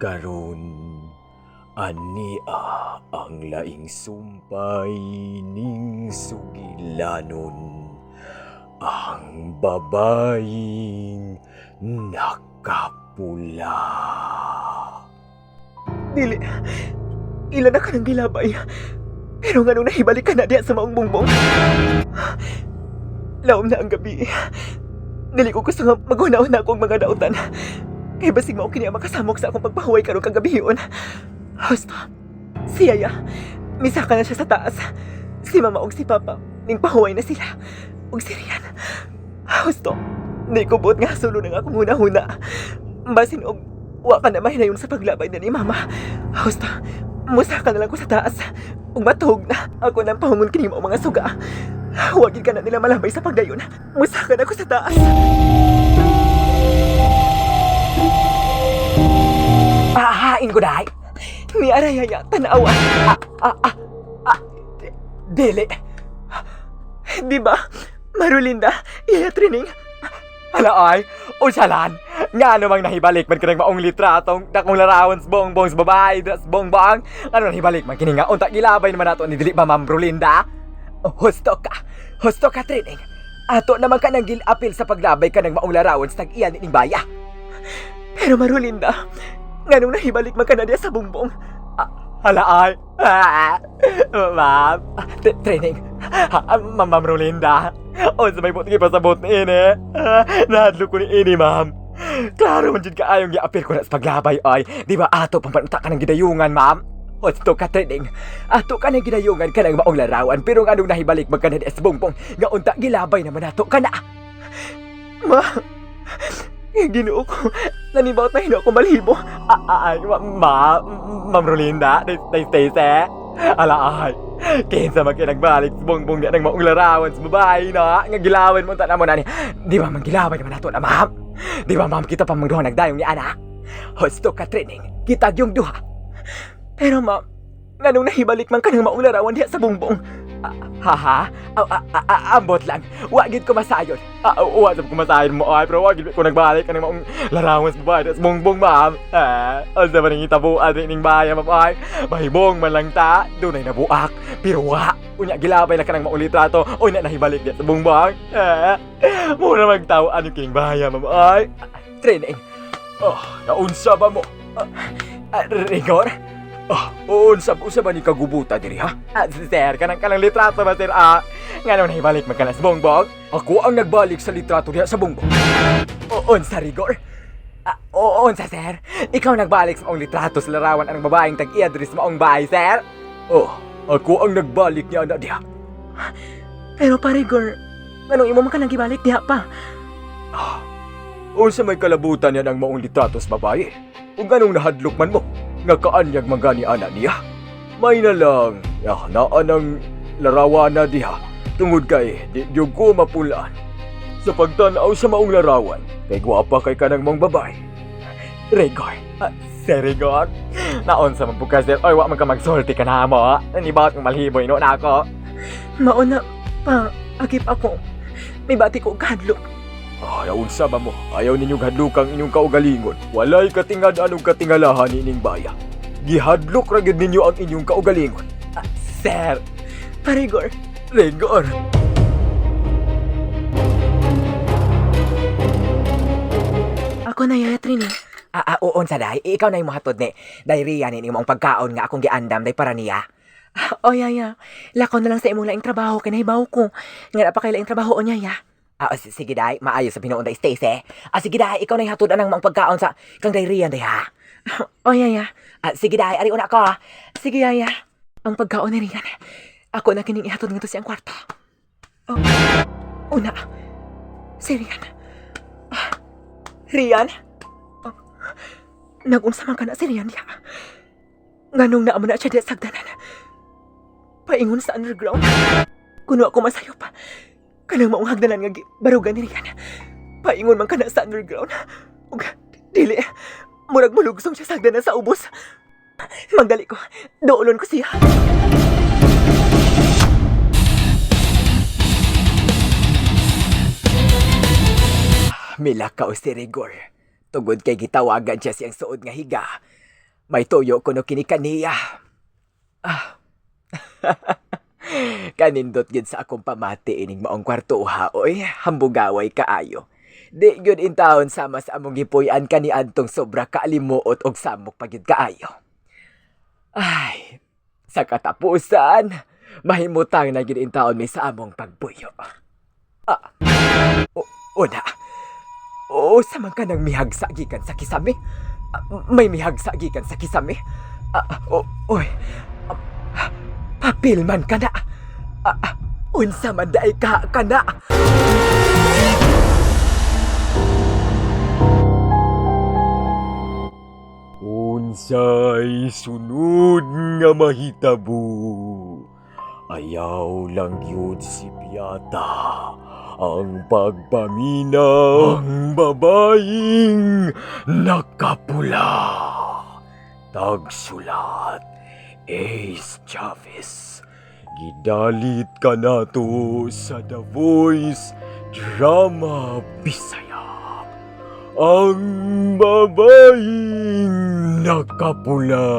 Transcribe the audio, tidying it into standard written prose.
Karon ania ang laing sumpay ning sugilanon, ang babaeng nakapula. Dili. Ila na ka ng gilabay. Pero nganong nahibalik ka na diya sa maong bungbong? Laom na ang gabi. Dili ko gusto nga maghuna-huna akong mga dautan. Kay basig mao kini ang makasamok sa akong pagpahuway karong kagabihion. Husto. Si Yaya, misaka na siya sa taas. Si Mama og si Papa, ning pahuway na sila. Og si Rian. Husto. Di ko buot nga sulo ng akong huna-huna. Basin og wa ka na mahinayon sa paglabay na ni Mama. Husto. Musaka na lang ko sa taas. Ug matuhog na. Ako nang pahungon kini mo mga suga. Huwagin ka na nila malabay sa pagdayon. Musaka na ko sa taas. Ahain ko dahi. Ni Arayaya, tanawa. Ah, ah, ah, dili. Di ba? Marulinda, iya trining. Hala ay, unsalan. Nga namang nahibalik man kanang maong litratong dakong larawan sa bongbong sa babae, sa bongbong. Ano nahibalik man kini nga unta gilabay naman nato ni dili ba, Ma'am Rolinda? Oh, husto ka. Husto ka, training. Ato naman ka nang gilapil sa paglabay ka ng maong larawan sa tag-iya ni baya. Pero Marulinda, nganong nahibalik man ka na diya sa bongbong? Ah, hala ay. Ah, ma'am, training. Ah, Ma'am, Ma'am Rolinda. O sa may buti pasabot ni ini. Ah, nahadlok ko ni ini, ma'am. Klaro man jud kaayong giapil ko na sa paglabay ay. Di ba ato pang panunta ka ng gidayungan, ma'am? Husto ka, training. Ato ka ng gidayungan ka ng maong larawan pero nganong nahibalik man ka na sa bongbong nga unta gilabay naman ato ka na. Ma, Ginoo ko, nanibaot na hino ako balhibo. Ah, ah, ay, ma, ma, Ma'am Rolinda, day, day, Stacy. Ala ay, kinsa man kay nagbalik sa bongbong di nang maong larawan sa babae na, nga gilawan mo ta mo na ni. Di ba man gilaway naman nato na, ma'am? Di ba, ma'am, kita pa mang duha nagdayong ni ana? Husto ka, training, kita yung duha. Pero ma, nganong nahibalik man ka ng maong larawan diya sa bongbong? Haha, ah, ah, ah, ah, ambot lang. Wa gid ko masayon. Ah, wa sab ko masayon mo ay, pero wa gid ko nagbalik kaning maong larawan sa babae sa bongbong, ma'am. Ah, unsa man ning hitabuan ning baya, ma'am ay. Mahibong man lang ta, dunay nabuak. Pero wa, unya gilabay na kanang maong litrato, unya nahibalik diya sa bongbong. Ah, mura magtaw ano kining baya, ma'am ay. Training. Oh, naunsa ba mo? Ah, ah, Rigor? Ah, unsa unsa ba ni kagubuta diri ha? Ah, sir, kanang kanang litrato ba, sir? Ah, ngano nahibalik man kana sa bongbong? Ako ang nagbalik sa litrato diha sa bongbong. O, unsa, Rigor? Ah, oo, unsa, sir? Ikaw nagbalik sa maong litrato sa larawan ang babaeng tag-iya diri sa maong bahay, sir? Oh, ako ang nagbalik niya na diha. Pero parigor, nganong imo man ka nang gibalik diha pa? Ah, unsa may kalabutan niya ng maong litrato sa babae? Ug anong nahadlok man mo? Nga kaanyag man gani ana niya? May na lang, ah, naa ng larawan na diha. Tungod kay, di gyud ko mapulaan. Sa pagtanaw sa maong larawan, kay gwapa kay kanang mong babae. Rigor. Ah, sir Rigor. Naunsa man pud ka, sir? Oy, wa man ka magsulti ka na mo. Nanibaot ng malhiboy no na ako. Mauna pa, agip ako. May bati ko og kahadlok. Ay, unsa ba mo? Ayaw ninyong hadlokang inyong kaugalingon. Walay katingad anong katingalahan ining baya. Gihadlok ra gyud ninyo ang inyong kaugalingon. Ah, sir, Parigor, Rigor. Ako na yaya trining. Ah, ah, oo, sa day. Ikaw na yung mohatod ni. Day Ria ni imong pagkaon nga akong giandam day para niya. Ah, o yaya, lakaw na lang sa imong laing trabaho kay nahibaw ko. Nga na pa kay laing trabaho o niya ya. Ah, oh, sige day, maayo sa pinuon day Stacy. Ah, sige day, ikaw na yung hatod anang maong pagkaon sa kang day Rian day ha. O yaya, Ah, sige day, ari una ko. Sige yaya. Ang pagkaon ni Rian. Ako na kining ihatod ngadto siyang kwarto. Oh, una. Si Rian. Ah, Rian? Oh, nag-unsa man ka na si Rian diha. Nganong naamo na siya diha sa sagdanan. Paingon sa underground. Kuno ako masayop. Kanang maong hagdanan nga barugan ni Rian. Paingon man ka na sa underground. Ug dili. Murag mulugsong siya sa hagdanan sa ubos. Magdali ko. Doolon ko siya. Milakaw si Rigor. Tugod kay gitawagan siya siyang suod nga higa. May tuyo kuno kini kaniya. Ah. Kanindot gid sa akong pamati ining maong kwartuha, oy, hambugaway kaayo. Di gyud intawon sama sa among gipuy-an kaniadtong sobra kaalimuot og samok pa gyud kaayo. Ay, sa katapusan, mahimutang na gyud intawon mi sa among pagpuyo. Ah, una, usa man ka nang mihagsa gikan sa kisame? Ah, may mihagsa gikan sa kisame? Ah, oy, ah, papel man ka na. Ah, ah, unsa man diay ka kana? Unsay sunod nga mahitabo? Ayaw lang yun si Piata ang pagpaminaw ang babaeng nakapula. Tagsulat, Ace Chavez. Gidalit ka nato sa The Voice Drama Bisaya. Ang babaeng nakapula.